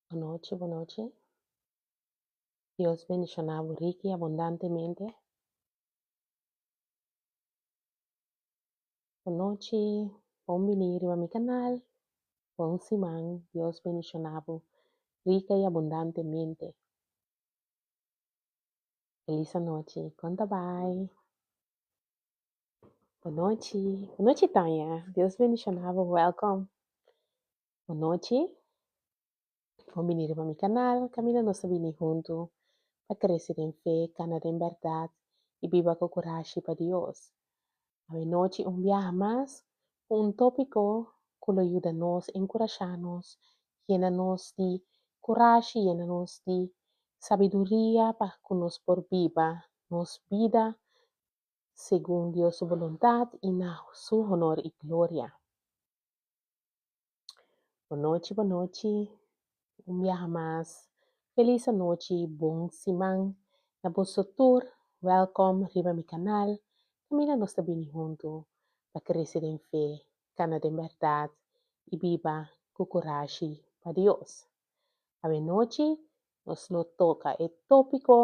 Bonochi, bonochi. Dios bendiciona bo riki y abundantemente. Bonochi, bon bini riba mi canal. Bon siman, Dios bendiciona bo rica y abundantemente. Feliz anochi, con ta bay? Bonochi, bonochi Tanya, Dios bendiciona bo, welcome. Bonochi, bon bini riba mi kanal, kaminda nos ta bini huntu pa krese den fe, kana den bèrdat i biba ku kurashi pa Dios. Awenochi un biaha mas ku un tópiko ku lo yuda nos, enkurashá nos, yena nos di kurashi, yena nos di sabiduria pa ku nos por biba nos bida segun Dios su boluntat i na su honor i gloria. Bonochi bonochi un biaha mas felis anochi bon siman na boso tur welkom riba mi kanal kaminda nos ta bini huntu pa krese den fe kana den bèrdat i biba ku kurashi pa Dios awenochi nos lo toka e topiko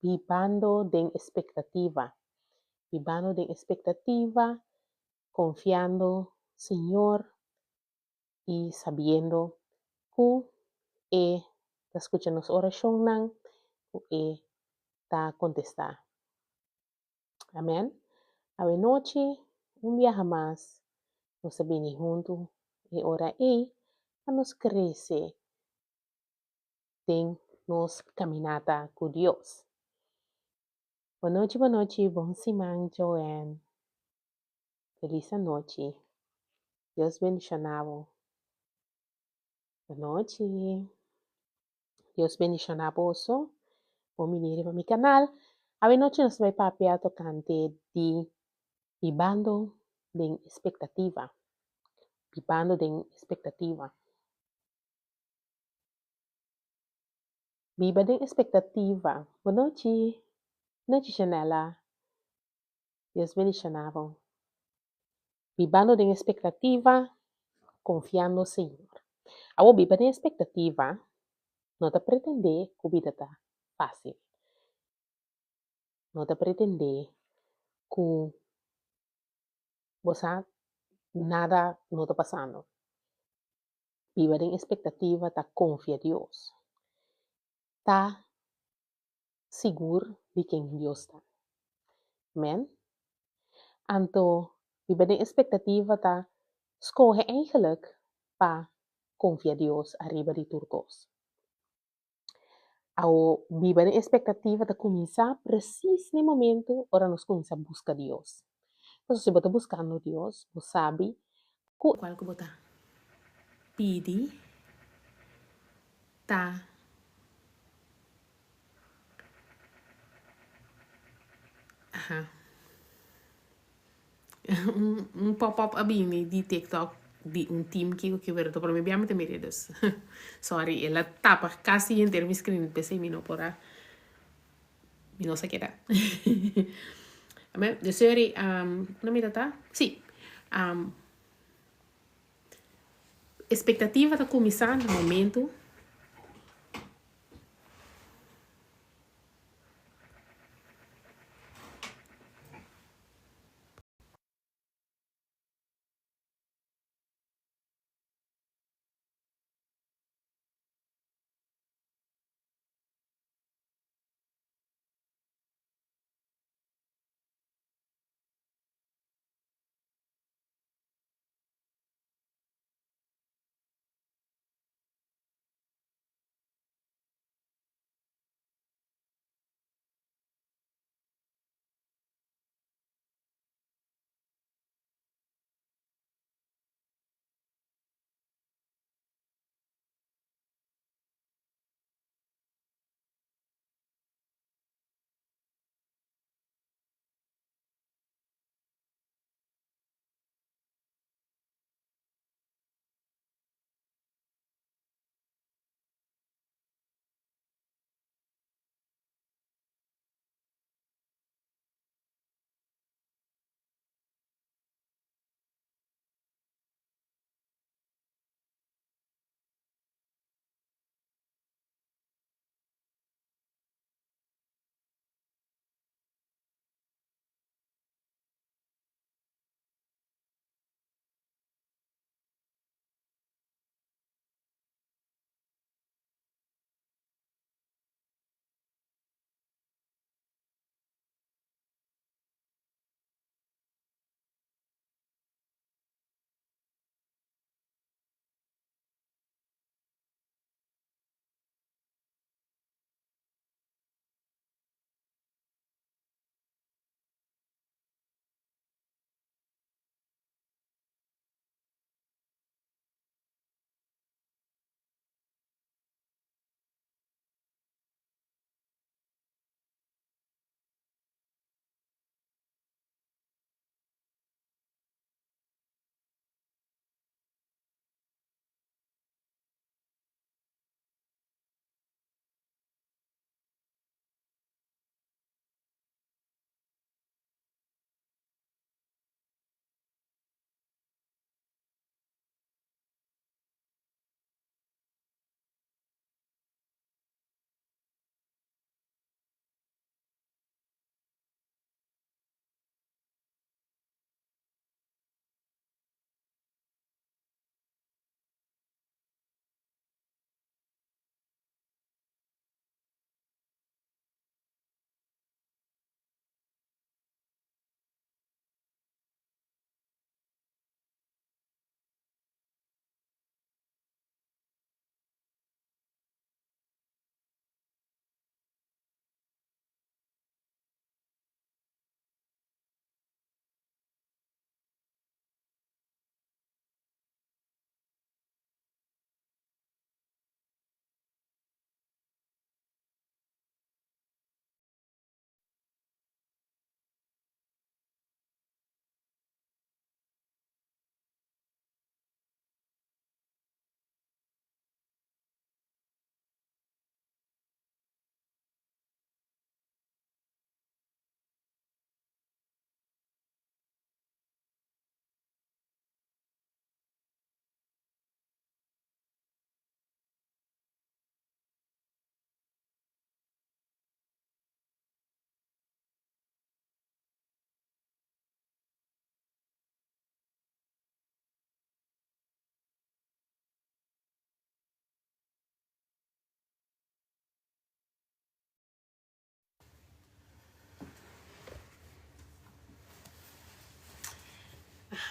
bibando den espektativa bibando den espektativa konfiando Señor i sabiendo ku E ta skucha nos orashonnan, ku E ta kontestá. Amèn. Awe nochi, un biaha mas, nos ta bini huntu e ora ei pa nos krese den nos kaminata ku Dios. Bonochi, bonochi, bon siman, Joanne. Felis anochi. Dios bendiciona bo. Anochi. Dios bendiciona boso. Bon bini riba mi canal. Awe nochi nos ta bai papia tocante di bibando den expectativa. Bibando den expectativa. Biba den expectativa. Bonochi. Nochi Shanella. Dios bendiciona bo. Bibando den expectativa, confiando Señor. Awor biba den expectativa no ta pretende cu bida ta facil. No ta pretende cu bo sa nada no ta pasando. Biba den expectativa ta confia Dios. Ta sigur di ken Dios ta. Amen. Anto, biba den espektativa ta skohe eigenlik pa konfia Dios ariba di tur kos. Awo, biba den espektativa ta kuminsá presis na e momentu ora nos kuminsá buska Dios. Pasobra si bo ta buskando Dios, bo sabi ku. Kual ku bo ta pidi ta. Aha. Un, un pop-up a bini di TikTok di un team kiko ki wero pero mi bia mi ta mira dus. Sorry, el a tapa casi henter mi screen p'esei mi no por a mi no sa keda. Amen. Dus sorry, um, no mi ta ta? Sí. Um, Espektativa ta kuminsá na momentu.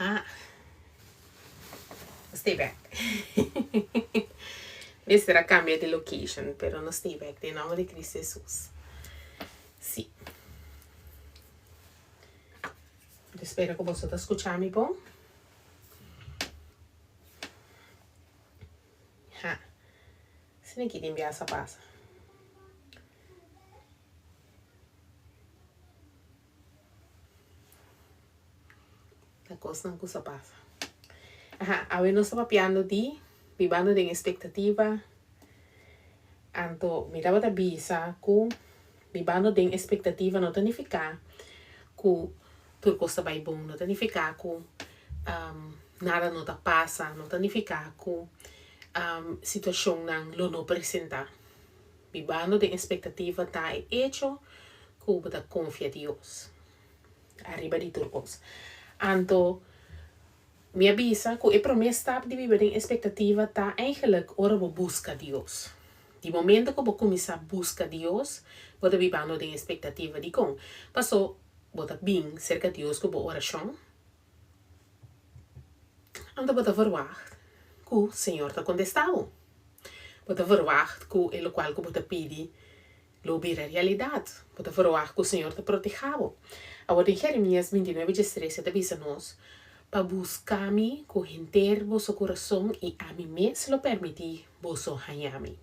Aha. Nos stay back. Mester a cambia di location, pero nos stay back den nomber di Cristo Jesus. Si. Mi ta spera cu boso ta scucha mi bon. Ha. Asina ki tin biaha sa pasa. Ta kosnan ku sa pasa. Aha, awe nos ta papiando di bibando den espektativa. Anto mi tabata bisa ku bibando den espektativa no ta nifiká ku tur kos ta bai bon, no ta nifiká ku nada no ta pasa, no ta nifiká ku situashonnan lo no presentá. Bibando den espektativa ta e echo ku bo ta konfia Dios ariba di tur kos. Anto mi a bisa ku e promé stap di biba den espektativa ta eigenlik ora bo buska Dios. Di momento ku bo kuminsá buska Dios, bo ta bibando den espektativa. Dikon? Paso bo ta bin serka Dios ku bo orashon, anto bo ta verwagt ku Señor ta kontestá bo. Bo ta verwagt ku e lokual ku bo ta pidi lo bira realidat. Bo ta verwagt ku Señor ta protehá bo. Awor den Jeremias bintinuebe diestres e ta bisa nos pa buska mi ku henter boso kurason i ami mes lo permití boso haña mi.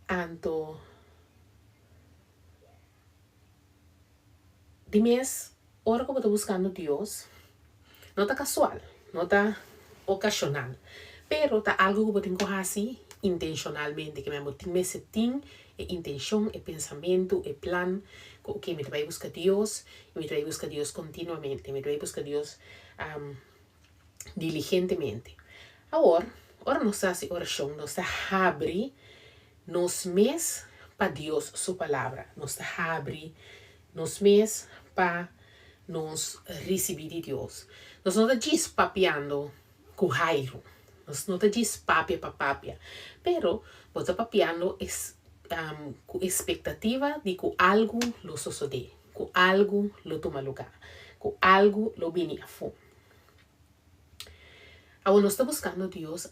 Anto di mes ora ku bo ta buskando Dios no ta kasual, no ta okashonal, pero ta algu ku bo tin ku hasi intenshonalmente, ke men bo tin mester tin e intenshon, e pensamentu, e plan ku oke mi ta bai buska Dios i mi ta bai buska Dios kontinuamente, mi ta bai buska Dios diligentemente. Awor, ora nos ta hasi orashon nos ta habri nos mes pa Dios su palabra. Nos ta habri nos mes pa nos risibí di Dios. Nos no ta djis papiando ku hairu. Nos no ta djis papia pa papia. Pero bo ta papiando ku espektativa di ku algu lo sosodé, ku algu lo tuma lugá, ku algu lo bini afó. Awor nos ta buskando Dios,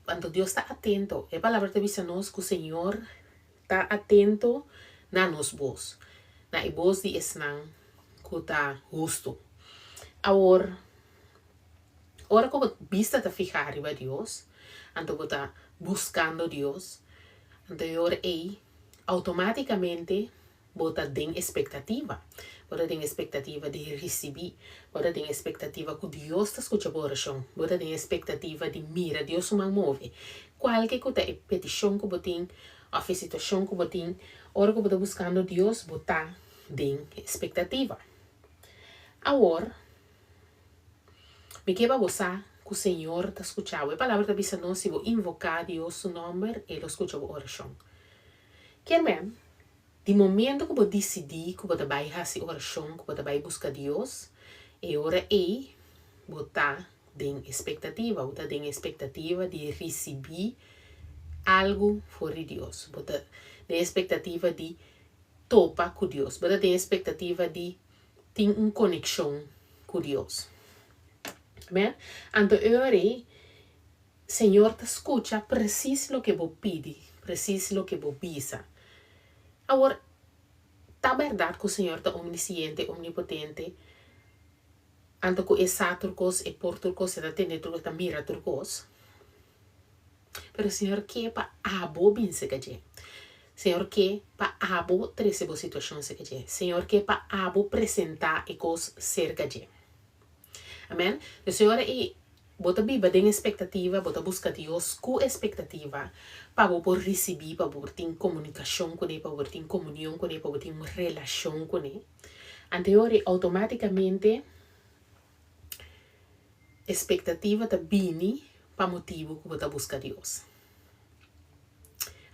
anto Dios ta atento. E palabra ta bisa nos ku Señor ta atento na nos bos, na e bos di esnan ku ta hustu. Awor, ora ku bo bista ta fihá riba Dios, anto bo ta buskando Dios, anto e ora ei outomátikamente Bo ta den espektativa. Bo ta den espektativa di risibí. Bo ta den espektativa ku Dios ta skucha bo orashon. Bo ta den espektativa di mira Dios su man move. Kualke ku ta e petishon ku bo tin òf e situashon ku bo tin, ora ku bo ta buskando Dios, bo ta den espektativa. Awor, mi ke pa bo sa ku Señor ta skucha bo. E Palabra ta bisa nos si bo invoká Dios su nòmber, E lo skucha bo orashon. Kier men, Di momento ku bo disidí ku bo ta bai hasi orashon, ku bo ta bai buska Dios, e ora ei bo ta den espektativa, bo ta den espektativa di risibí algu for di Dios, bo ta den espektativa di topa ku Dios, bo ta den espektativa di tin un konekshon ku Dios. Amen. Anto e ora ei Señor ta scucha precies loke bo pidi, precies loke bo bisa. Awor, ta berdad cu Señor ta omnisciente, omnipotente, anto cu E sa tur cos, E por tur cos, E ta tende tur cos, E ta mira tur cos? Pero Señor ke pa abo bin seca dje. Señor ke pa abo trece bo situacion seca dje. Señor ke pa abo presenta e cos cerca dje. Amen. Dus e ora ei bo ta biba den espektativa, bo ta buska Dios ku espektativa pa bo por risibí, pa bo por tin komunikashon kuné, pa bo por tin komunion kuné, pa bo tin un relashon kuné. Anto e ora ei outomátikamente espektativa ta bini pa motibu ku bo ta buska Dios.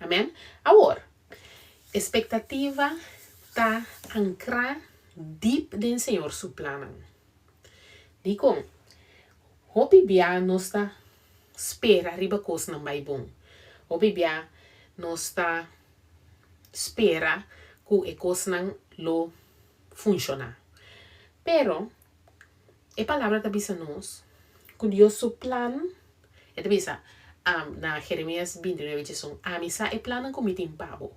Amen. Awor, espektativa ta ankrá dip den Señor su plannan. Dikon? Hopi bia nos ta spera riba kosnan bai bon. Hopi bia nos ta spera ku e kosnan lo funshoná. Pero, E palabra ta bisa nos ku Dios su plan, e ta bisa na Jeremias 29 diesun, Ami sa e plannan ku mi tin pa bo,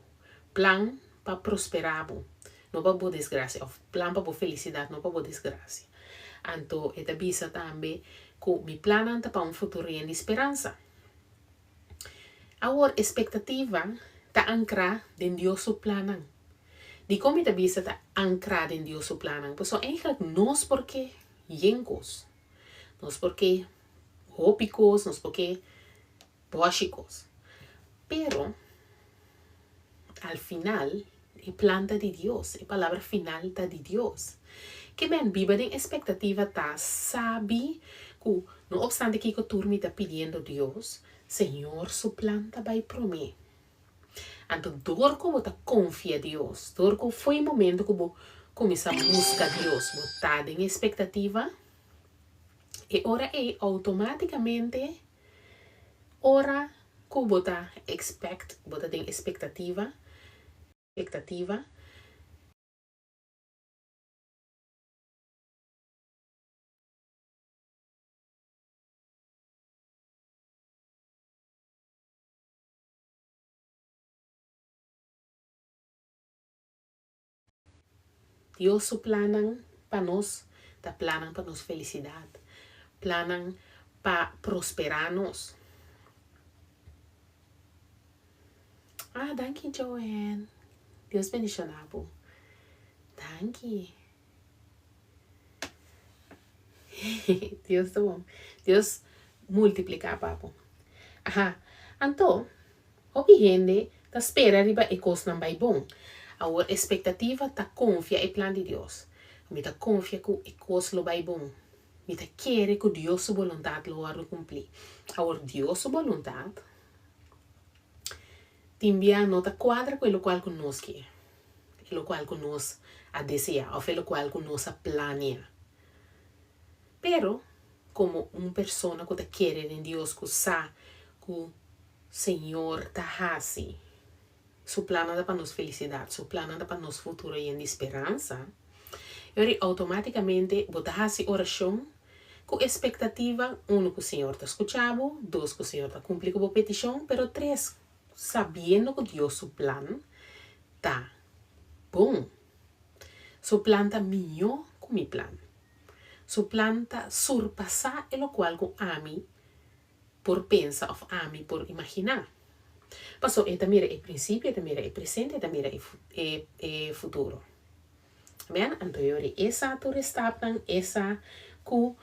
plan pa prosperá bo, no pa bo desgrasia, òf plan pa bo felisidat, no pa bo desgrasia. Anto e ta bisa tambe ku mi plannan ta pa un futuro yen di speransa. Awor, espektativa ta ankrá den Dios su plannan. Dikon mi ta bisa ta ankrá den Dios su plannan? Pasobra eigentlik nos por ke yen kos. Nos por ke hopi kos, nos por ke bòshi kos. Pero, al final, e plan ta di Dios, e palabra final ta di Dios. Ke men biba den espektativa ta sabi ku no opstante kiko tur mi ta pidiendo Dios, Señor su plan ta bai promé. Anto dor ku bo ta konfia Dios, dor ku fo'i momento ku bo kuminsá buska Dios, bo ta den espektativa, e ora ei outomátikamente Ora ku bo ta expect, bo ta den espektativa, ektativa. Dios su plannan pa nos ta plannan pa nos felisidat, plannan pa prosperá nos. Ah, danki Joanne. Dios bendishoná bo. Danki. Dios ta bon. Dios multipliká pa bo. Aha. Anto, Hopi hende ta spera riba e kosnan bai bon. Awor espektativa ta konfia e plan di Dios. Mi ta konfia ku e kos lo bai bon. Mi ta kere ku Dios su boluntat lo wòrdu kumplí. Awor Dios su boluntat tin bia no ta kuadra ku e lokual ku nos ke, e lokual ku nos a deseá òf e lokual ku nos a plania. Pero komo un persona ku ta kere den Dios ku sa ku Señor ta hasi. Su plannan ta pa nos felisidat, Su plannan ta pa nos futuro yen di speransa. E ora ei outomátikamente bo ta hasi orashon ku espektativa, unu, ku Señor ta skucha bo, dos, ku Señor ta kumpli ku bo petishon, pero tres, sabiendo ku Dios su plan ta bon. Su plan ta mihó ku mi plan. Su plan ta surpasá e lokual ku ami por pensa of ami por imaginá. Paso e ta mira e prinsipio, e ta mira e presente, e ta mira e e futuro. Amen? Anto yori e sa tur e stapnan, e sa ku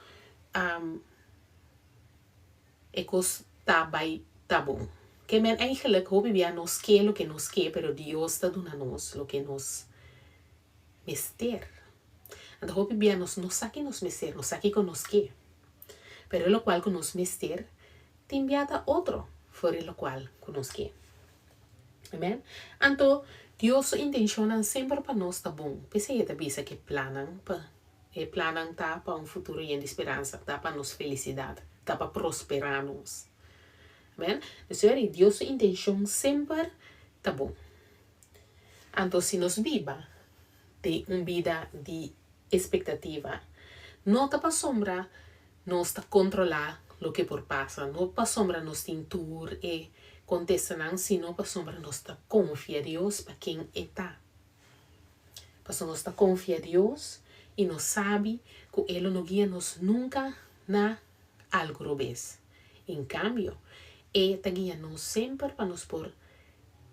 e kos ta bai ta bon. Ke men eigenlijk hopi bia nos ke loke nos ke, pero Dios ta duna nos loke nos mester. Anto hopi bia nos no sa ki nos mester, nos sa kiko nos ke. Pero e lokual ku nos mester tin bia ta otro for e lokual ku nos ke. Amen. Anto Dios su intenshonnan semper pa nos ta bon. P'esei e ta bisa ku e plannan pa e plannan ta pa un futuro yen di speransa, ta pa nos felisidat, ta pa prosperá nos. Amen. Entonces, Dios su intenshon semper ta bon. Anto si nos biba den un bida di espektativa, no ta pasobra nos ta kontrolá loke por pasa, no pasobra nos tin tur e kontestanan, sino pasobra nos ta konfia Dios pa ken e ta. Pasobra nos ta konfia Dios i nos sabi ku e lo no guia nos nunka na algu robes. En kambio, e ta guia nos semper pa nos por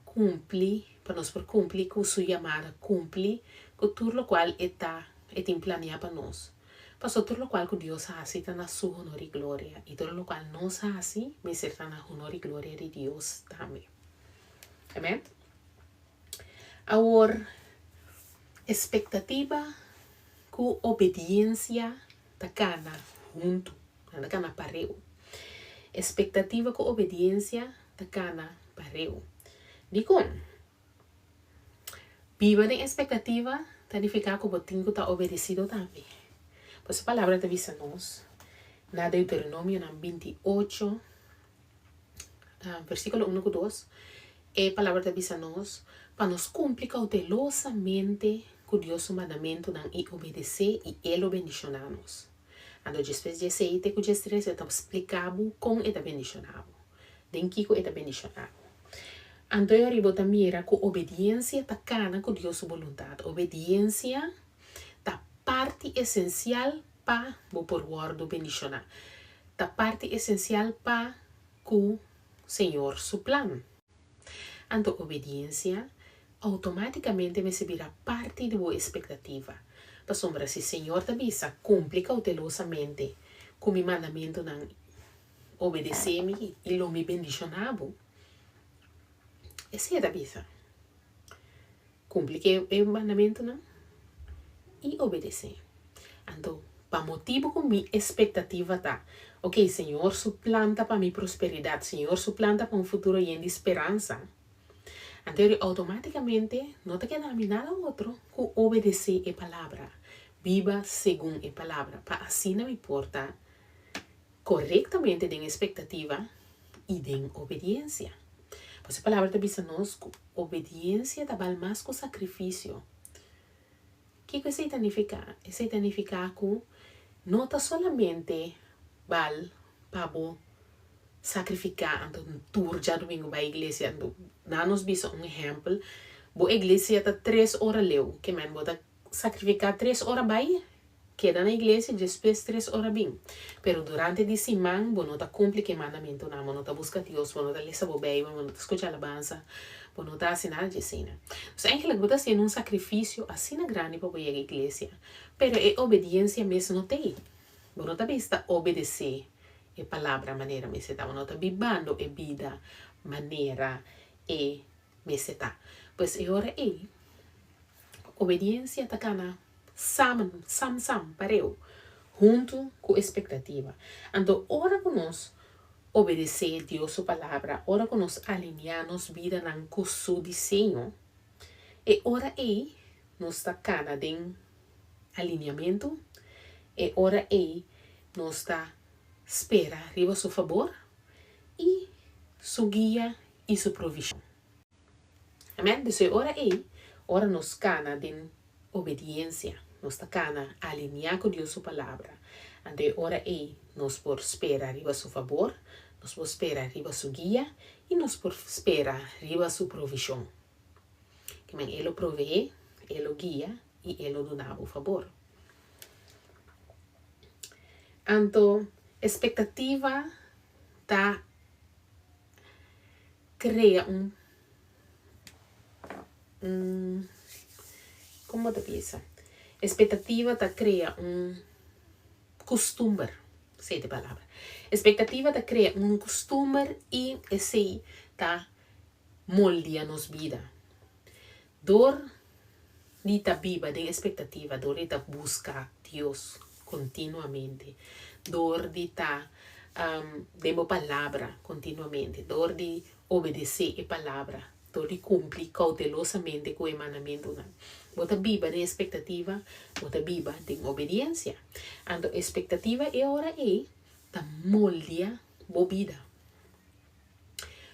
Cumpli, pa nos por cumpli cu su yamada, cumpli cu tur locual e ta, e tin planea pa nos. Paso tur locual cu Dios haci ta na su honor y gloria, y tur locual nos haci mester ta na honor y gloria di Dios tambe. Amen. Awor, expectativa cu obediencia ta cana hunto, nan ta cana pareu. Expectativa cu obediencia ta kana pareu. Dikon? Biba den espektativa ta nifiká ku bo tin ku ta obedesido tambe. Por eso palabra ta bisa nos na Deuteronomionan 28, versíkulo 1 ku 2, e palabra ta bisa nos pa nos kumpli koutelosamente ku Dios su mandamentunan i obedesé i E lo bendishoná nos. Anto despues di esei te ku 13 e ta splika bo kon e ta bendishoná bo, den kiko e ta bendishoná bo. Anto e ora bo ta mira ku obediensia ta kana ku Dios su boluntat. Obediensia ta parti esensial pa bo por wòrdu bendishoná. Ta parti esensial pa ku Señor su plan. Anto obediensia outomátikamente mester bira parti di bo espektativa. Pasobra si Señor ta bisa, Kumpli koutelosamente ku mi mandamentunan, obedesé mi i lo mi bendishoná bo, esei e ta bisa. Kumpli ku e mandamentunan i obedesé. Anto, pa motibu ku mi espektativa ta, Oke, Señor su plan ta pa mi prosperidat, Señor su plan ta pa un futuro yen di speransa, anto eri outomátikamente no ta keda mi nada otro ku obedesé e palabra, biba segun e palabra, pa asina mi por ta korektamente den espektativa i den obediensia. Pues e palabra ta bisa nos ku obediensia ta bal mas ku sakrifisio. Kiko esei ta nifiká? Esei ta nifiká ku no ta solamente bal pa bo sakrifiká anto tur djadumingu bai iglesia. Anto nan nos bisa un ehèmpel, bo iglesia ta tres ora leu, ke men bo ta sakrifiká tres ora bai Keda na iglesia despues tres ora bin. Pero durante di siman bo no ta cumpli cu e mandamentonan, bo no ta busca Dios, bo no ta lesa bo Bijbel, bo no ta scucha alabansa, bo no ta haci nada di esina. Dus eigenlijk bo ta haciendo un sacrificio asina grandi pa bo yega iglesia, pero e obediencia mes no t'ey. Bo no ta bisa ta obedece e palabra manera mester ta, bo no ta bibando e bida manera e mester ta. Pues e ora ey obediencia ta cana samen, sam sam, pareu, huntu ku espektativa. Anto ora ku nos obedesé Dios su Palabra, ora ku nos alineá nos bidanan ku su diseño, e ora ei nos ta kana den alineamentu, e ora ei nos ta spera riba su fabor i su guia i su provishon. Amen. Dus e ora ei, ora nos kana den obediencia, nos ta kana alineá ku Dios su Palabra, anto e ora ei nos por spera riba su fabor, nos por spera riba su guia i nos por spera riba su provishon. Kimen e lo proveé, e lo guia i e lo duna bo fabor. Anto, espektativa ta Crea un un como bo ta bisa? Expectativa ta crea un custumber, esey ta e palabra. Expectativa ta crea un custumber y esey ta moldia nos bida. Dor di ta biba den expectativa, dor di ta busca Dios continuamente, dor di ta den bo palabra continuamente, dor di obedece e palabra, dor di cumpli cautelosamente cu e mandamentonan. Bo ta biba den expectativa, bo ta biba den obediencia. Anto expectativa e ora ey ta moldia bo bida.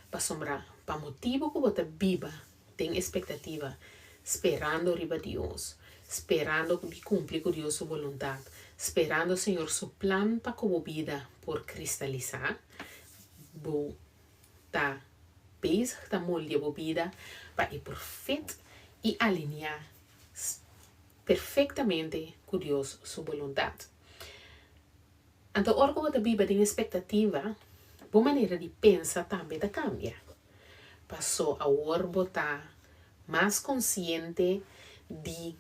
Pasobra pa motibo cu bo ta biba den espektativa, sperando riba Dios, sperando di kumpli ku Dios su boluntat, sperando Señor su plan pa ku bo bida por kristalisá, bo ta bezig ta moldia bo bida pa e por fit i alineá perfektamente ku Dios su boluntat. Anto ora ku bo ta biba den espektativa, bo manera di pensa tambe ta kambia. Paso awor bo ta mas konsiente di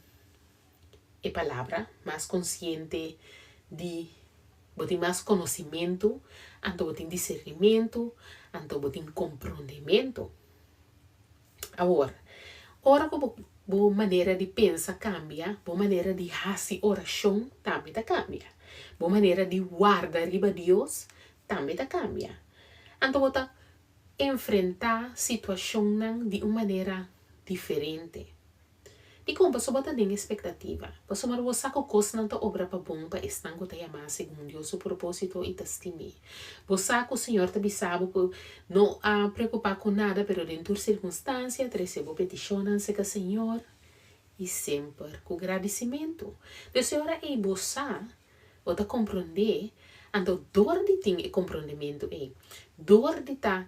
e palabra, mas konsiente di, bo tin mas konosimentu, anto bo tin disernimentu, anto bo tin komprondementu. Awor, ora ku bo bo manera di pensa kambia, bo manera di hasi orashon tambe ta kambia. Bo manera di warda riba Dios tambe ta kambia. Anto bo ta enfrentá situashonnan di un manera diferente. Dikon? Pasobra bo ta den espektativa. Pasobra bo sa ku kosnan ta obra pa bon pa esnan ku ta yamá segun Dios su propósito i ta stim'é. Bo sa ku Señor ta bisa bo ku no a preokupá ku nada, pero den tur sirkunstansia trese bo petishonnan serka Señor i semper ku gradisimentu. Dus e ora ei bo sa. Bo ta komprondé, anto dor di tin e komprondementu ei, dor di ta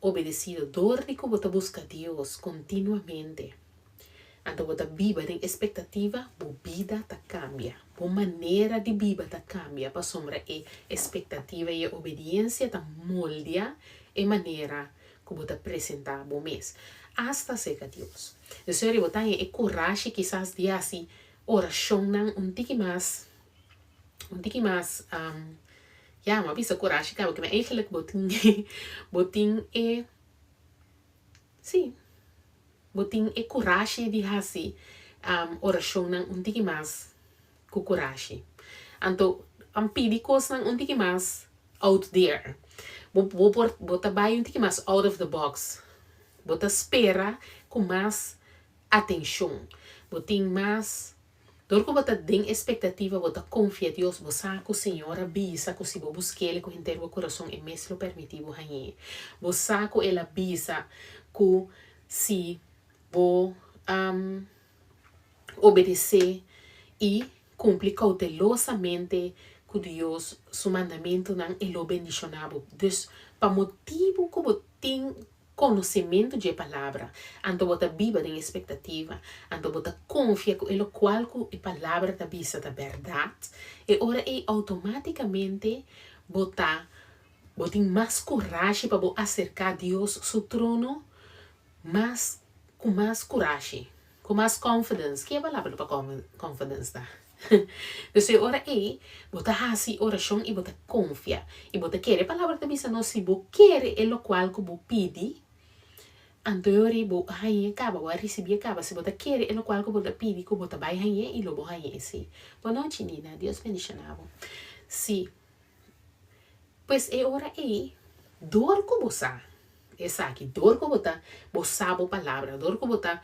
obedesido, dor di ku bo ta buska Dios kontinuamente, anto bo ta biba den espektativa, bo bida ta kambia, bo manera di biba ta kambia pasobra e espektativa i e obediensia ta moldia e manera ku bo ta presentá bo mes, asta serka Dios. Entonces ora bo ta haña e kurashi kisas di hasi orashonnan un tiki mas, un tiki mas, ya, mi a bisa kurashi kaba, ma eigenlijk bo tin, bo tin e, si, bo tin e kurashi di hasi orashonnan un tiki mas ku kurashi. Anto, a pidi kosnan un tiki mas out there. Bo, bo por, bo ta bai un tiki mas out of the box. Bo ta spera ku mas atenshon. Bo tin mas, dor ku bo ta den espektativa, bo ta konfia Dios, bo sa ku Señor a bisa ku si bo busk'El ku henter bo kurason, E mes lo permití bo hañ'é. Bo sa ku El a bisa ku si bo obedesé i kumpli koutelosamente ku Dios su mandamentunan, E lo bendishoná bo. Dus, pa motibu ku bo tin konosementu dje Palabra, anto bo ta biba den espektativa, anto bo ta konfia ku e lokual ku e Palabra ta bisa ta bèrdat, e ora ei outomátikamente bo ta bo tin mas kurashi pa bo aserká Dios su trono mas ku mas kurashi, ku mas confidence. Ki e palabra pa confidence ta? Dus e ora ei bo ta hasi orashon i bo ta konfia i bo ta kere. E palabra ta bisa nos si bo kere e lokual ku bo pidi, anto e ora ei bo a hañ'é kaba, bo a risibié kaba. Si bo ta kere e lokual ku bo ta pidi ku bo ta bai hañ'é i lo bo hañ'é si. Bonochi Nina, Dios bendishoná bo. Si. Pues e ora ei, dor ku bo sa esaki, dor ku bo ta bo sa bo palabra, dor ku bo ta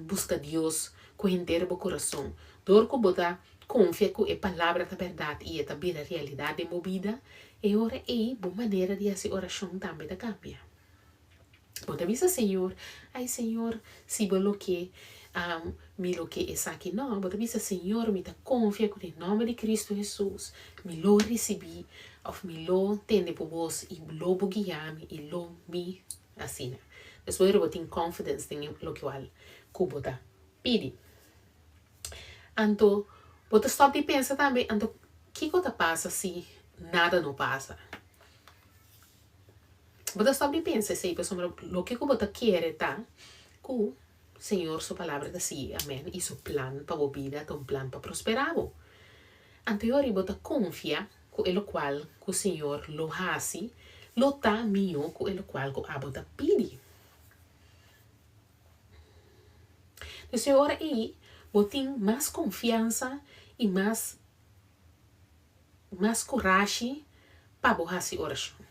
buska Dios ku henter bo kurason, dor ku bo ta konfia ku e palabra ta bèrdat i e ta bira realidat den bo bida, e ora ei bo manera di hasi orashon tambe ta kambia. Bo ta bisa Señor, Ai Señor, si bo lo ke, mi lo ke esaki. No, bo ta bisa, Señor, mi ta konfia ku den nòmber di Kristu Hesus mi lo risibí òf mi lo tende bo bos i lo bo guia mi i lo mi asina. Despues bo tin confidence den e lokual ku bo ta pidi. Anto bo ta stòp di pensa tambe, anto kiko ta pasa si nada no pasa? Bo ta stòp di pensa esei pasobra loke ku bo ta kere ta ku Señor su palabra ta sí, amèn, i su plan pa bo bida ta un plan pa prosperá bo. Anto e ora bo ta konfia ku e lokual ku Señor lo hasi lo ta mihó ku e lokual ku abo ta pidi. Dus e ora ei bo tin mas konfiansa i mas mas kurashi pa bo hasi orashon.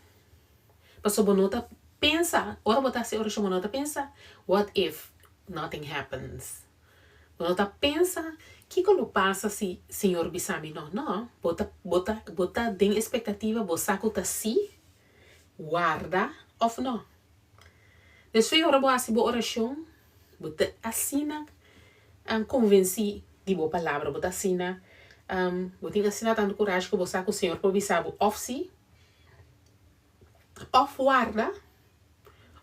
Pasobra bo no ta pensa, ora bo ta hasi orashon bo no ta pensa, what if nothing happens? Bo no ta pensa, kiko lo pasa si Señor bisa mi no? No, bo ta bo ta bo ta den espektativa, bo sa ku ta sí, warda òf no. Despues ora bo hasi bo orashon, bo ta asina konvensí di bo palabra, bo ta asina, bo tin asina tantu kurashi ku bo sa ku Señor por bisa bo òf sí, òf warda,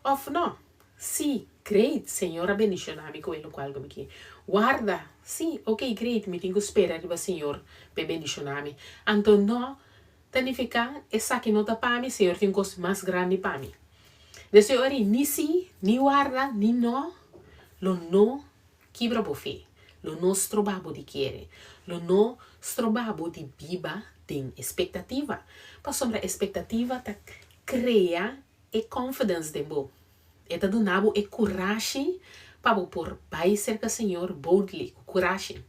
òf no. Sí, great, Señor a bendishoná mi ku e lokual ku mi ke. Warda, sí, ok, great, mi tin ku spera riba Señor pa e bendishoná mi. Anto no Ta nifiká, Esaki no ta pa mi, Señor tin kos mas grandi pa mi. Deseo eri ni sí, ni warda, ni no, lo no kibra bo fe, lo no stroba bo di kere, lo no stroba bo di biba den espektativa. Pasobra espektativa ta krea e confidence den bo. E ta duna bo e kurashi pa bo por bai serka Señor boldly, ku kurashi.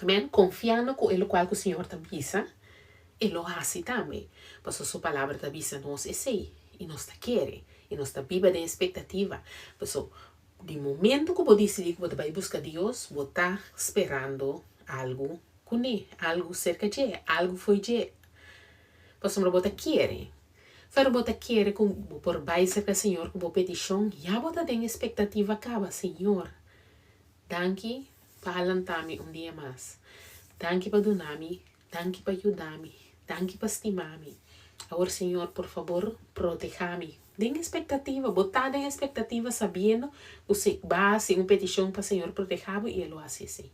Amen. Konfiando ku e lokual ku Señor ta bisa, e lo hasi tambe. Pasobra su palabra ta bisa nos esei, i nos ta kere, i nos ta biba den espektativa. Pasobra di momento ku bo disidí ku bo ta bai buska Dios, bo ta sperando algu kuné, algu serka dje, algu fo'i dje. Pasobra bo ta kere. Pero bo ta kere ku bo por bai serka Señor ku bo petishon, ya bo ta den espektativa kaba, Señor, Danki pa a lanta mi un dia mas. Danki pa duna mi, danki pa yuda mi, danki pa stima mi. Awor Señor, por fabor, proteha mi. Den espektativa, bo ta den espektativa sabiendo ku si bo a hasi un petishon pa Señor proteha bo i E lo hasi esei.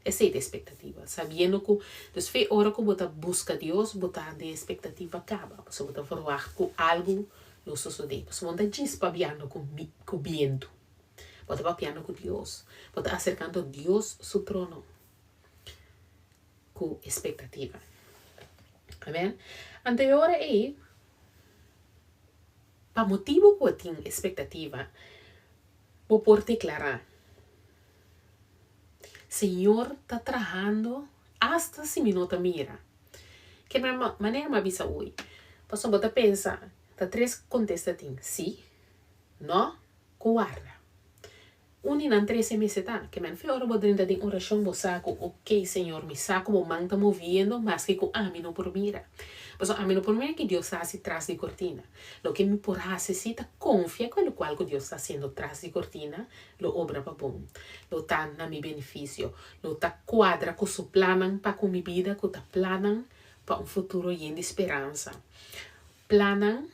Esei ta espektativa, sabiendo ku dus fe ora ku bo ta buska Dios, bo ta den espektativa kaba, pasobra bo ta verwagt ku algu lo sosodé. Pasobra bo no ta djis pabiando ku ku bientu, bo ta papiando ku Dios, bo ta aserkando Dios su trono ku espektativa. Amen. Anto e ora ei, pa motibu ku bo tin espektativa, bo por deklará, Señor ta trahando asta si mi no ta mira. Ke manera mi a bisa ui? Pasobra bo ta pensa, ta tres kontesta tin, sí, no, ku warda. Un di nan tres e mester ta. Ke men fe ora bo drenta den orashon bo sa ku, ok Señor, mi sa ku bo man ta moviendo maske ku ami no por mira. Pasobra ami no por mira ke Dios ta hasi tras di kortina. Loke mi por hasi si ta konfia ku e lokual ku Dios ta hasiendo tras di kortina lo obra pa bon, lo ta na mi benefisio, lo ta kuadra ku su plannan pa ku mi bida ku ta plannan pa un futuro yen di speransa, plannan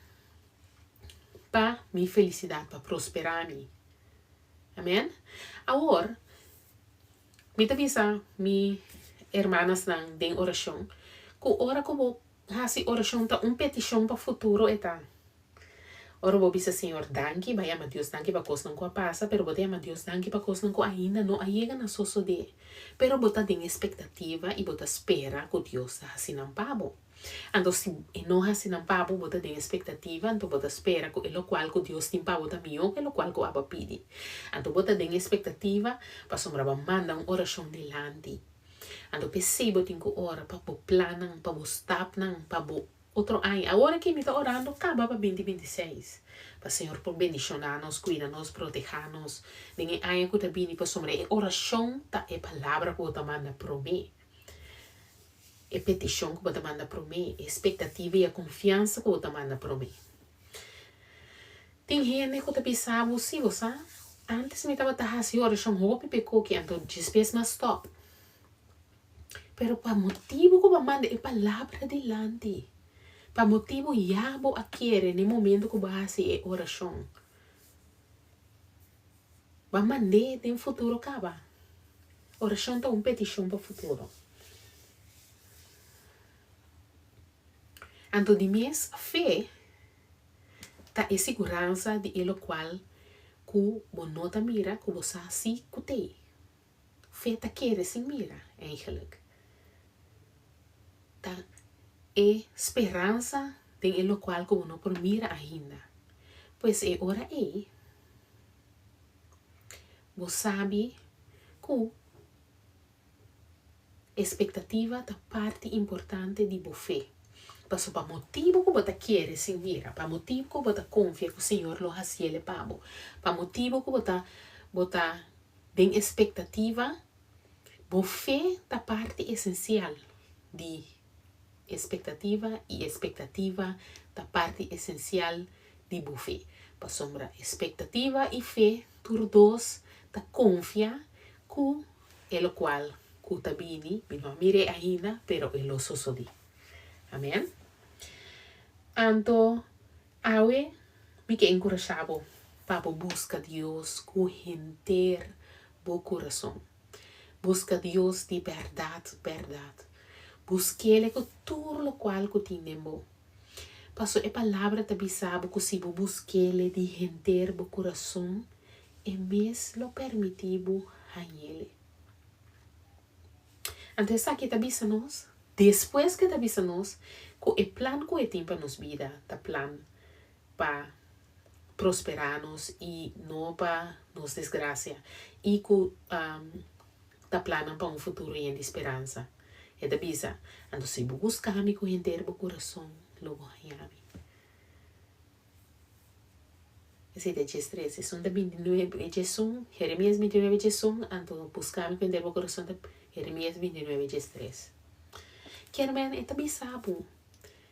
pa mi felisidat, pa prosperá mi. Amen. Awor, mi ta bisa mi hermanasnan den orashon ku ora ku bo Hasi orashon ta un petishon pa futuro e ta. Ora bo bisa Señor danki, ba yama Dios danki pa kosnan ku a pasa, pero bo ta yama Dios danki pa kosnan ku ainda no a yega na sosodé. Pero bo ta den espektativa i bo ta spera ku Dios ta hasi nan pa bo. Anto si e no hasi nan pa bo, bo ta den espektativa, anto bo ta spera ku e lokual ku Dios tin pa bo ta mihó ku e lokual ku abo a pidi. Anto bo ta den espektativa pasobra bo a manda un orashon dilanti. Anto p'esei bo tin ku ora pa bo plannan, pa bo stapnan, pa bo otro aña. Awor aki mi ta orando kaba pa binti 26, pa Señor por bendishoná nos, kuida nos, protehá nos den e aña ku ta bini, pasobra e orashon ta e palabra ku bo ta manda promé, e petishon ku bo ta manda promé, e espektativa i e konfiansa ku bo ta manda promé. Tin hende ku ta bisa bo, Si, bo sa, ántes mi tabata hasi orashon hopi p'e koki, anto djisbes mi a stòp. Pero pa motibu ku bo a manda e palabra dilanti, pa motibu ya bo a kere n'e momentu ku bo a hasi e orashon, bo a mand'é den futuro kaba. Orashon ta un petishon pa futuro. Anto di mes fe Ta e siguransa di e lokual ku bo no ta mira ku bo sa si ku t'ei. Fe ta kere sin mira, eigenlijk. Ta e speransa den e lokual ku bo no por mira ainda. Pues e ora ei, bo sabi ku. Espektativa ta parti importante di bo fe. Pasobra pa motibu ku bo ta kere sin mira, pa motibu ku bo ta konfia ku Señor lo hasiel pa bo, pa motibu ku bo ta bo ta den espektativa, bo fe ta parti esensial di espektativa i espektativa ta parti esensial di bo fe. Pasobra espektativa i fe tur dos ta konfia ku E lokual ku ta bini, mi no a mir'é ainda, pero e lo sosodí. Amèn. Anto, awe mi ke enkurashá bo pa bo buska Dios ku henter bo kurason. Buska Dios di bèrdat bèrdat. Busk'El ku tur lokual ku tin den bo. Paso e Palabra ta bisa bo ku si bo busk'El di henter bo kurason, E mes lo permití bo hañ'el. Anto esaki ta bisa nos, despues ku e ta bisa nos ku e plan ku e tin pa nos bida ta plan pa prosperá nos i no pa nos desgrasia i ku ta plannan pa un futuro yen di speransa. E ta bisa, Anto si bo buska mi ku henter bo kurason, lo bo haña mi. Esei ta 13. Esun ta 29 diesun, Jeremías 29 diesun, anto buska mi ku henter bo kurason ta Jeremías 29 13. Kier men e ta bisa bo,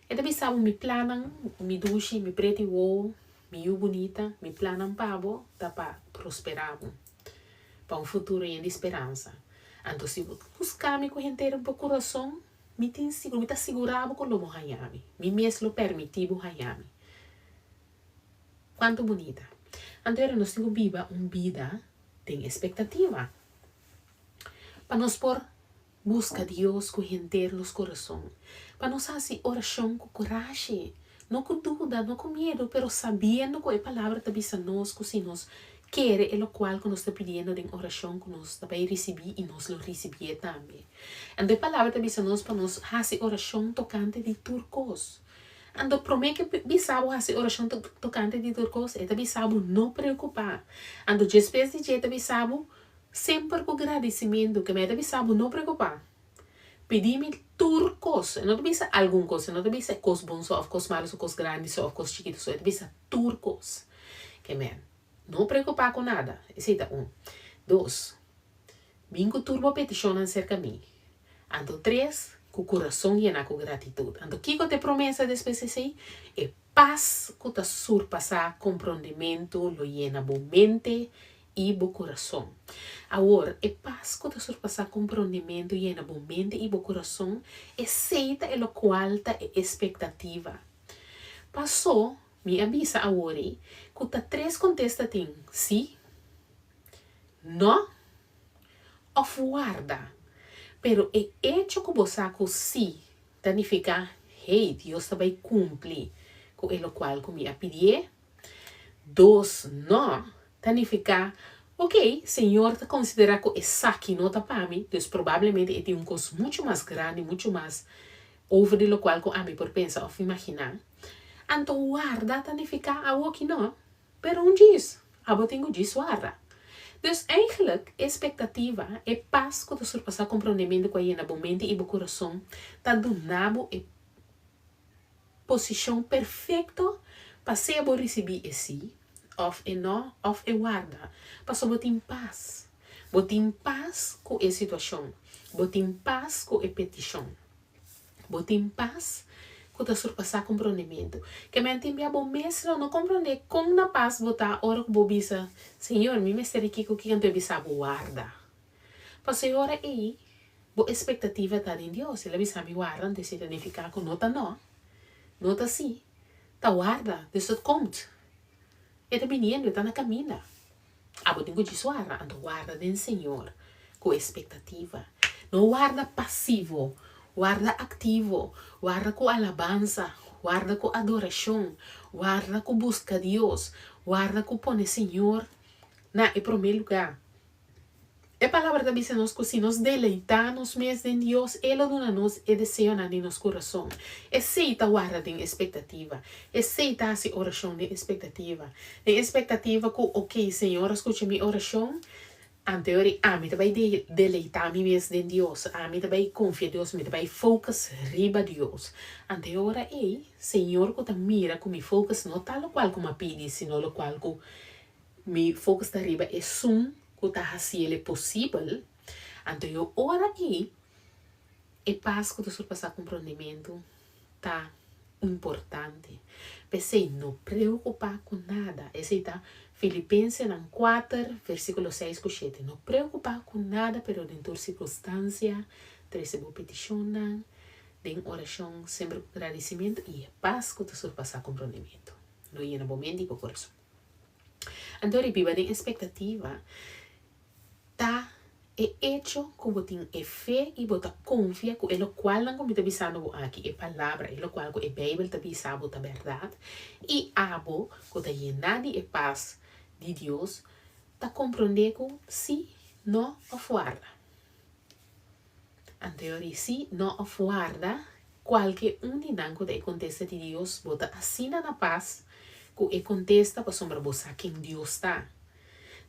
e ta bisa bo mi plannan, mi dushi, mi preti wowo, mi yu bunita, mi plannan pa bo ta pa prospera bo, pa un futuro yen di speransa. Anto si bo buska mi ku henter bo kurason, mi tin sigur, mi ta sigurá bo ku lo bo haña mi. Mi mes lo permití bo haña mi. Kuantu bunita! Anto era nos tin ku biba un bida den espektativa. Pa nos por buska Dios ku henter nos kurason. Pa nos hasi orashon ku kurashi, no ku duda, no ku miedu, pero sabiendo ku e Palabra ta bisa nos ku si nos kere e lokual ku nos ta pidiendo den orashon ku nos ta bai risibí i nos lo risibié tambe. Anto e Palabra ta bisa nos pa nos hasi orashon tokante di tur kos. Anto promé ke bisa bo hasi orashon tokante di tur kos, e ta bisa bo no preokupá. Anto djespues di dje e ta bisa bo Semper ku gradisimentu ke mi a ta bisa bo no preokupá. Pidi mi tur kos. E no ta bisa algun kos, e no ta bisa kos bon so òf kos malu so, kos grandi so òf kos chikitu so, e ta bisa tur kos. Ke men, no preokupá ku nada. Esei ta un. Dos, bin ku tur bo petishonnan serka mi. Anto tres, ku kurason yená ku gratitut. Anto kiko ta e promesa despues di esei? E pas ku ta surpasá komprondementu lo yena bo mente i bo kurason. Awor, e pas ku ta surpasá komprondementu yena bo mente i bo kurason, esei ta e lokual ta e espektativa. Pasó, mi a bisa awor ei, ku ta tres kontesta tin, sí, nò òf warda. Pero e echo ku bo sa ku sí ta nifiká, hey, Dios ta bai kumpli ku e lokual ku mi a pidié. Dos no ta nifiká, Ok, Señor ta konsiderá ku esaki no ta pa mi, dus probablemente e tin un kos muchu mas grandi, muchu mas over di lokual ku ami por pensa òf imaginá. Anto warda ta nifiká awoki no, pero un djis. Abo tin ku djis warda. Dus eigenlijk e spektativa, e pas ku ta surpasá komprondementu ku a yena bo mente i bo kurason, ta duna bo e Posishon perfekto pa sea bo risibí e sí òf e nò òf e warda, pasobra bo tin pas. Bo tin pas ku e situashon. Bo tin pas ku e petishon. Bo tin pas ku ta surpasá komprondementu. Ke men tin bia bo mes lo no komprondé kon na pas bo ta ora ku bo bisa, Señor, mi mester di kiko kiko, anto e bisa bo warda. Pasobra e ora ei bo espektativa ta den Dios. El a bisa mi warda, anto esei ta nifiká ku no ta no, no ta sí, ta warda. Dus het komt. E ta biniendo, e ta na kaminda. Abo tin ku djis warda, anto warda den Señor ku espektativa. No warda pasivo, warda aktivo, warda ku alabansa, warda ku adorashon, warda ku buska Dios, warda ku pone Señor na e promé lugá. E Palabra ta bisa nos ku si nos deleitá nos mes den Dios, E lo duna nos e deseonan di nos kurason. Esei ta warda den espektativa. Esei ta hasi orashon den espektativa. Den espektativa ku, Okey, Señor a skucha mi orashon, anto e ora ei ami ta bai deleitá mi mes den Dios. Ami ta bai konfia Dios, mi ta bai focus riba Dios. Anto e ora ei, Señor ku ta mira ku mi focus no ta lokual ku mi a pidi, sino lokual ku Mi focus ta riba esun cu ta haciele posibel, anto e ora ey e pas cu ta surpasa comprondimento ta importante. P'esey no preocupa cu nada. Esey ta Filipensenan kuater versiculo seis cu shete. No preocupa cu nada pero den tur circunstancia trece bo peticionnan den oracion semper cu gradicimento y e pas cu ta surpasa comprondimento lo yena bo mente y bo corazon. Anto ri biba den espektativa ta e echo ku bo tin e fe i bo ta konfia ku e lokualnan ku mi ta bisando bo aki, e palabra, e lokual ku e Beibel ta bisa bo ta bèrdat, i abo ku ta yená di e pas di Dios ta komprondé ku sí, no òf warda. Anto ri sí, no òf warda Kualke un di nan ku ta e kontesta di Dios, bo ta asina na pas ku e kontesta pasobra bo sa ken Dios ta.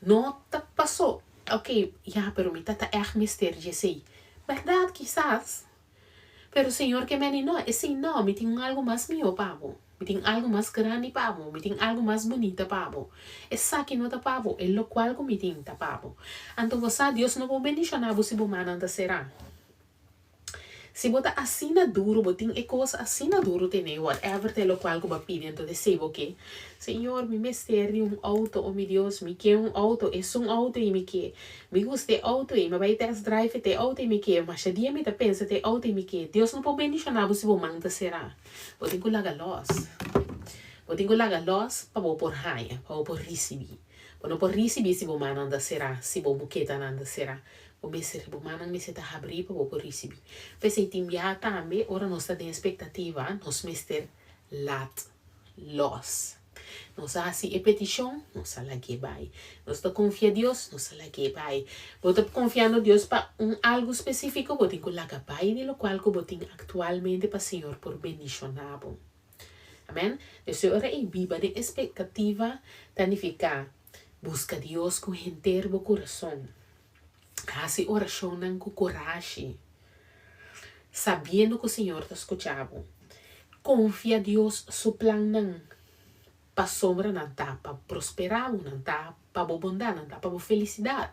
No ta paso, ok, ya, pero mi ta ta ègt mester di esei. Bèrdat, kisas. Pero Señor ke meni, no, esei no, mi tin un algu mas mihó pa bo. Mi tin algu mas grandi pa bo. Mi tin algu mas bunita pa bo. Esaki no ta pa bo, e lokual ku mi tin ta pa bo. Anto bo sa, Dios no por bendishoná bo si bo mannan ta será. Si bo ta asina duru, bo tin e kos asina duru tene, whatever ta e lokual ku bo a pidi, anto esei bo ke. Señor, mi mester di un outo, o mi Dios, mi ke un outo, esun outo ei mi ke. Mi gusta e outo ei, mi a bai test drive e ta e outo ei mi ke, masha dia mi ta pensa ta e outo ei mi ke. Dios no por bendishoná bo si bo man ta será. Bo tin ku laga lòs. Bo tin ku laga lòs pa bo por haña, pa bo por risibí. Bo no por risibí si bo mannan ta será, si bo buketanan ta será. Bo mester, bo mannan mester ta habrí pa bo por risibí. P'esei tin biaha tambe ora nos ta den espektativa, nos mester lat lòs. Nos a hasi e petishon, nos a lag'é bai. Nos ta konfia Dios, nos a lag'é bai. Bo ta konfiando Dios pa un algu spesífiko, bo tin ku laga bai di lokual ku bo tin aktualmente pa Señor por bendishoná bo. Amen. Desde ora ei biba den expectativa ta nifica busca Dios cu henter bo curason. Haci oracionnan cu corashi, sabiendo cu Señor ta scucha bo. Confia Dios su plannan, pasobra nan ta pa prospera bo, nan ta pa bo bondad, nan ta pa bo felicidad.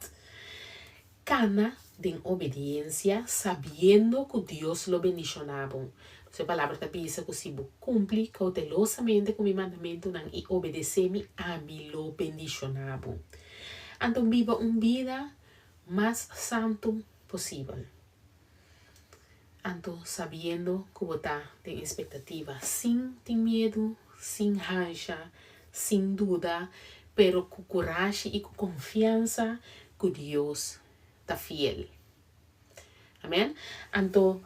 Kana den obediencia sabiendo cu Dios lo bendiciona bo. Su Palabra ta bisa cu si bo cumpli cautelosamente cu mi mandamentonan y obedece mi, ami lo bendiciona bo. Anto biba un bida mas santo posibel. Anto sabiendo cu bo ta den expectativa, sin tin miedu, sin hansha, sin duda, pero cu curashi y cu confiansa cu Dios ta fiel. Amen. Anto,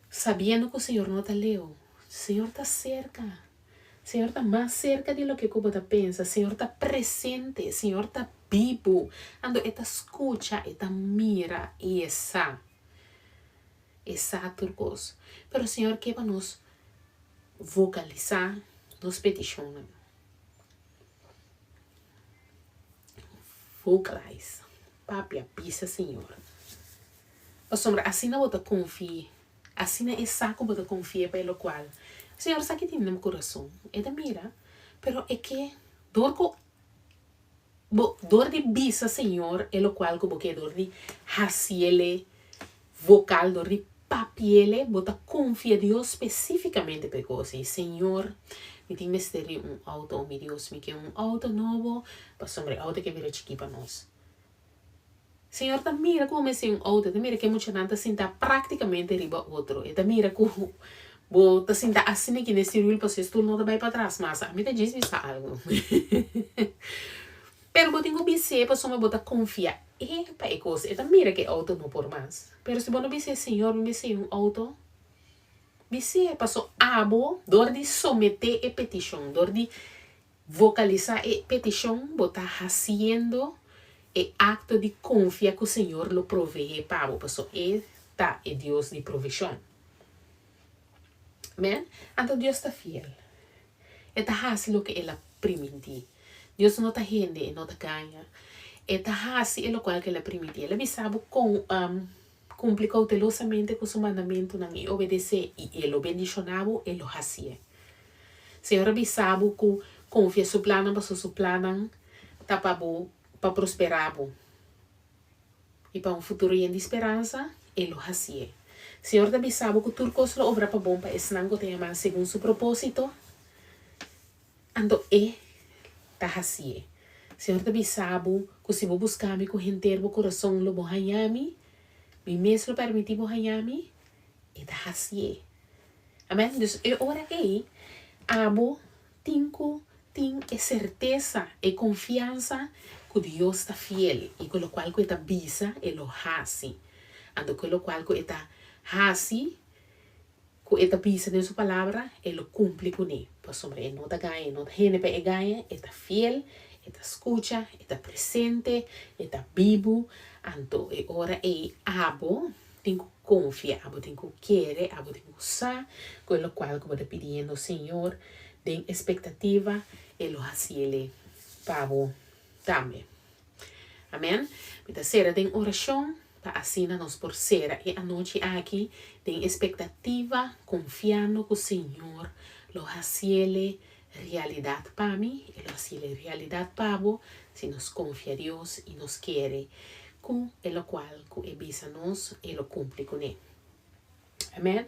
sabiendo cu Señor no ta leu, Señor ta cerca. Señor ta mas cerca di loke cu bo ta pensa. Señor ta presente. Señor ta bibu. Anto e ta scucha, e ta mira y e sa. E sa tur cos. Pero Señor ke pa nos vocalisa nos peticionnan. Vocalize. Papia, bisa Señor. Pasobra asina bo ta confia. Asina e sa ku bo ta konfia pa e lokual. Señor sa ki tin den bo kurason. E ta mira, pero e ke dor ku bo dor di bisa Señor e lokual ku bo ke, dor di hasiele vokal, dor di papiele, bo ta konfia Dios spesifikamente pa e kos ei. Señor, mi tin mester di un outo, o mi Dios, mi ke un outo nobo, pasobra e outo ke bira chikí pa nos. Señor ta mira ku bo mester un outo, e ta mira ku e muchanan ta sinta práktikamente riba otro, e ta mira ku bo ta sinta asina aki na e sirwil pasobra e stul no ta bai patras mas, ami ta djis bisa algu. Pero bo tin ku bis'é pasobra bo ta konfia e pa e kos, e ta mira ku e outo no por mas. Pero si bo no bis'é, Señor mi mester un outo, bis'é pasobra abo dor di someté e petishon, dor di Vocalisá e petishon, bo ta hasiendo e akto di konfia ku Señor lo proveé pa bo, pasobra E ta e Dios di provishon. Amen? Anto Dios ta fiel. E ta hasi loke El a primintí. Dios no ta hende, E no ta gaña. E ta hasi e lokual ku El a primintí. El a bisa bo kon kumpli koutelosamente ku Su mandamentunan i obedesé, i E lo bendishoná bo, E lo hasié. Señor a bisa bo ku konfia su plannan pasobra su plannan ta pa bo pa prosperá bo i pa un futuro yen di speransa, e lo hasié. Señor ta bisa bo ku tur kos lo obra pa bon pa esnan ku ta yamá segun su propósito, anto e ta hasié. Señor ta bisa bo ku si bo buska mi ku henter bo kurason lo bo haña mi, mi mes lo pèrmití bo haña mi, e ta hasié. Amen. Dus e ora ei abo tin ku tin e sertesa, e konfiansa ku Dios ta fiel i ku lokual ku e ta bisa e lo hasi. Anto ku lokual ku e ta hasi, ku e ta bisa den su palabra, e lo kumpli kuné. Pasobra e no ta gaña, e no ta hende pa e gaña, e ta fiel, e ta skucha, e ta presente, e ta bibu. Anto e ora ei abo tin ku konfia, abo tin ku kere, abo tin ku sa ku e lokual ku bo ta pidiendo Señor den espektativa e lo hasiele pa bo tambe. Amen. Mi ta sera den orashon pa asina nos por sera e anochi aki den espektativa konfiando ku Señor lo hasiele realidat pa mi, e lo hasiele realidat pa bo si nos konfia Dios i nos kere. ku e lokual ku e bisa nos e lo kumpli kuné. Amen.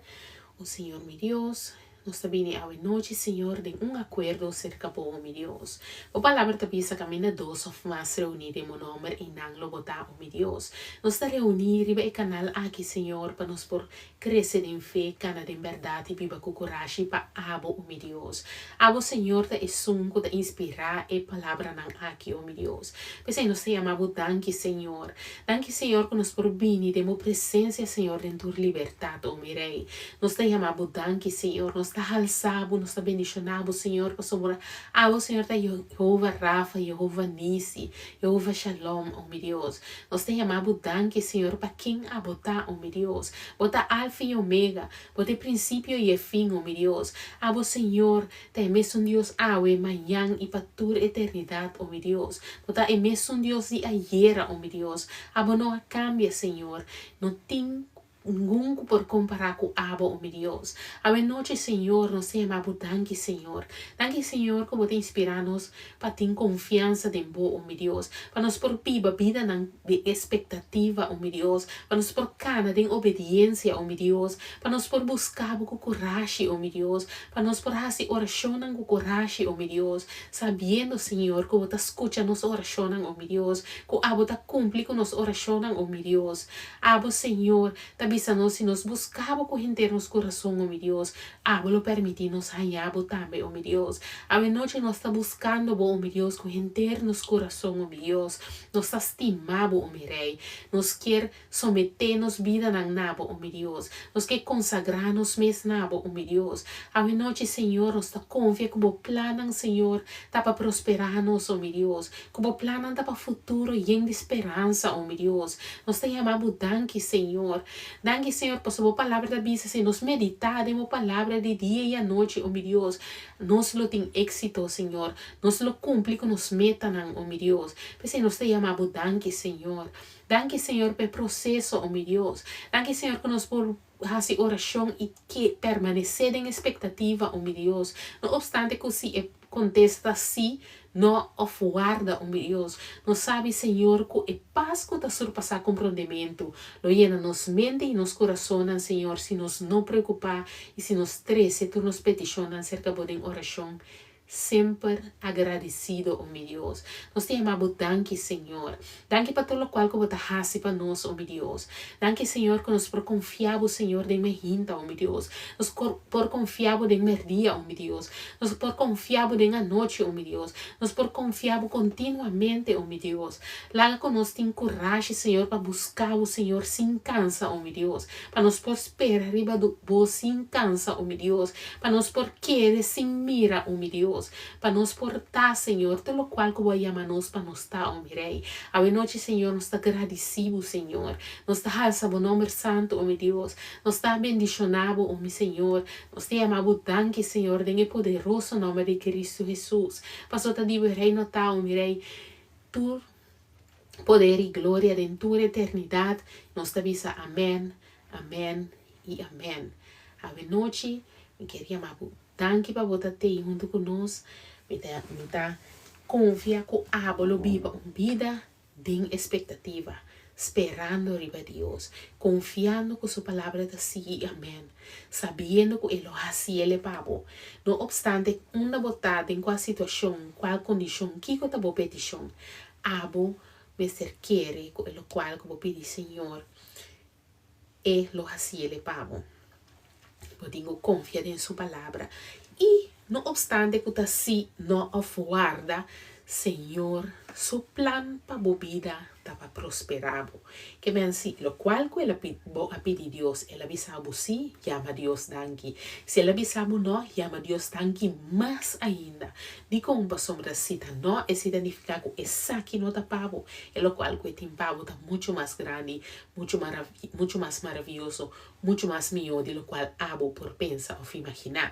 O Señor mi Dios, nos ta bini awe nochi, Señor, den un akuerdo serka Bo, mi Dios. Bo palabra ta bisa kaminda dos òf mas reuní den Bo nòmber i nan lo Bo ta, o mi Dios. Nos ta reuní riba e kanal aki, Señor, pa nos por krese den fe, kana den bèrdat i biba ku kurashi pa Abo, o mi Dios. Abo, Señor, ta esun ku ta inspirá e palabranan aki, o mi Dios. P'esei nos ta yama Bo danki, Señor. Danki Señor ku nos por bini den bo presencia Señor den tur libertad o mi Rey. Nos ta yama bo danki Señor, nos ta halsa bo, nos ta bendiciona bo Señor pasobra abo Señor ta Jehova Rafa, Jehova Nisi, Jehova Shalom o mi Dios. Nos ta yama bo danki Señor pa ken abo ta o mi Dios. Bo ta Alfa y Omega, bo ta e principio y e fin o mi Dios. Abo Señor Ta e mesun Dios awe, mañan i pa tur eternidat, o mi Dios. Bo ta e mesun Dios di ayera, o mi Dios. Abo no a kambia, Señor. No tin ningun ku por kompará ku abo, o mi Dios. Awe nochi, Señor, nos ta yama bo danki, Señor. Danki, Señor, ku bo ta inspirá nos pa tin konfiansa den bo, o mi Dios. Pa nos por biba bidanan di espektativa, o mi Dios. Pa nos por kana den obediensia, o mi Dios. Pa nos por buska bo ku kurashi, o mi Dios. Pa nos por hasi orashonnan ku kurashi, o mi Dios, sabiendo, Señor, ku Bo ta skucha nos orashonnan, o mi Dios, ku Abo ta kumpli ku nos orashonnan, o mi Dios. Abo, Señor, ta bisa nos si nos buska Bo ku henter nos kurason, o mi Dios, Abo lo permití nos haña Bo tambe, o mi Dios. Awe nochi nos ta buskando Bo, o mi Dios, ku henter nos kurason, o mi Dios. Nos ta stima Bo, o mi Rei. Nos kier Someté nos bidanan na Bo, o mi Dios. Nos ke konsagrá nos mes na Bo, o mi Dios. Awe nochi, Señor, nos ta konfia ku Bo plannan, Señor, ta pa prosperá nos, o mi Dios. Ku Bo plannan ta pa futuro yen di speransa, o mi Dios. Nos ta yama Bo danki, Señor. Danki, Señor, pasobra Bo Palabra ta bisa si nos meditá den Bo Palabra di dia i anochi, o mi Dios, nos lo tin éksito, Señor. Nos lo kumpli ku nos metanan, o mi Dios. P'esei nos ta yama Bo danki, Señor. Danki Señor pa e proceso, o mi Dios. Danki Señor cu nos por haci oracion y ke permanece den expectativa, o mi Dios. No obstante cu si e contesta ta si, no of warda, o mi Dios. Nos sabi Señor cu e paz cu ta surpasa comprondemento lo yena nos mente y nos curasonnan, Señor, si nos no preocupa y si nos trece tur nos peticionnan cerca Bo den oracion. Semper agradecido, o mi Dios. Nos ta yama Bo danki, Señor. Danki pa tur locual cu Bo ta haci pa nos, o mi Dios. Danki, Señor, cu nos por confia Bo, Señor, den mehinta, o mi Dios. Nos por confia Bo den merdia, o mi Dios. Nos por confia Bo den anochi, o mi Dios. Nos por confia Bo continuamente, o mi Dios. Laga cu nos tin curashi, Señor, pa busca Bo, Señor, sin cansa, o mi Dios. Pa nos por spera riba Bo sin cansa, o mi Dios. Pa nos por kere sin mira, o mi Dios. Pa nos por ta, Señor, tur locual cu Bo a yama nos pa nos ta, o mi Rey. Awe nochi, Señor, nos ta gradici Bo, Señor. Nos ta halsa Bo nomber santo, o mi Dios. Nos ta bendiciona Bo, o mi Señor. Nos ta yama Bo danki, Señor, den e poderoso nomber di Cristo Jesus. Pasobra ta di Bo e reino ta, o mi Rey, tur poder y gloria den tur eternidad. Nos ta bisa amen, amen y amen. Awe nochi mi kier yama bo danki pa bo ta tei hunto cu nos. Mi ta mi ta confia cu abo lo biba un bida den expectativa, sperando riba Dios, confiando cu su palabra ta si y amen, sabiendo cu e lo haciele pa bo. No obstante unda bo ta, den cua situacion, cual condicion, kico ta bo peticion, abo mester kere cu e locual cu bo pidi Señor e lo haciele pa bo. Bo tin cu confia den su palabra y no obstante cu ta si, no of warda, Señor su plan pa bo bida ta pa prospera bo. Ke men si locual cu el a bo a pidi Dios, el a bisa bo si, yama Dios danki. Si el a bisa bo no, yama Dios danki mas ainda. Dikon? Pasobra si ta no, esei ta nifiká ku esaki no ta pa bo. E lokual ku e tin pa bo ta muchu mas grandi, muchu muchu mas maravioso, muchu mas mihó di lokual abo por pensa òf imaginá.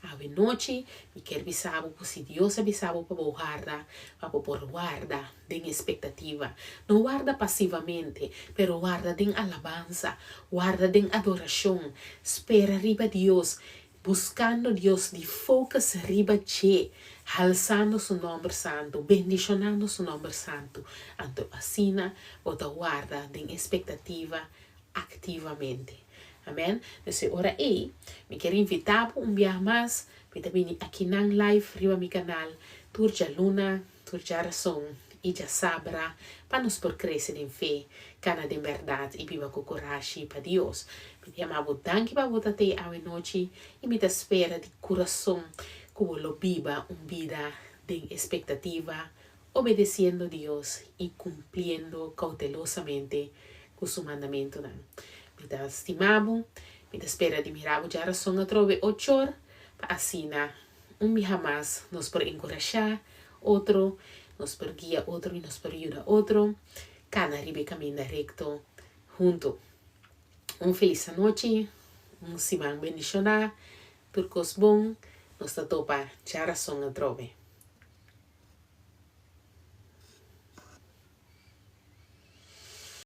Awe nochi mi kier bisa bo ku si Dios a bisa bo pa bo warda, pa bo por warda den espektativa. No warda pasivamente, pero warda den alabansa, warda den adorashon. Spera riba Dios. Buskando Dios, di focus riba dje, halsando su nòmber santu, bendishonando su nòmber santu. Anto asina bo ta warda den espektativa aktivamente. Amen. Dus e ora ei, mi kier invitá bo un biaha mas, mi ta bini akinan live riba mi kanal tur djaluna, Tur djarason i djasabra pa nos por krese den fe, kana den bèrdat i biba ku kurashi pa Dios. Mi ta yama bo danki pa bo ta tei awe nochi i mi ta spera di kurason ku bo lo biba un bida den espektativa, obedesiendo Dios i kumpliendo koutelosamente ku su mandamentunan. Mi ta stima bo, mi ta spera di mira bo djarason atrobe ochor pa asina Un biaha mas nos por enkurashá otro, nos por guia otro i nos por yuda otro kana riba e kaminda rekto huntu. Un felis anochi, un siman bendishoná, tur kos bon, nos ta topa djarason atrobe.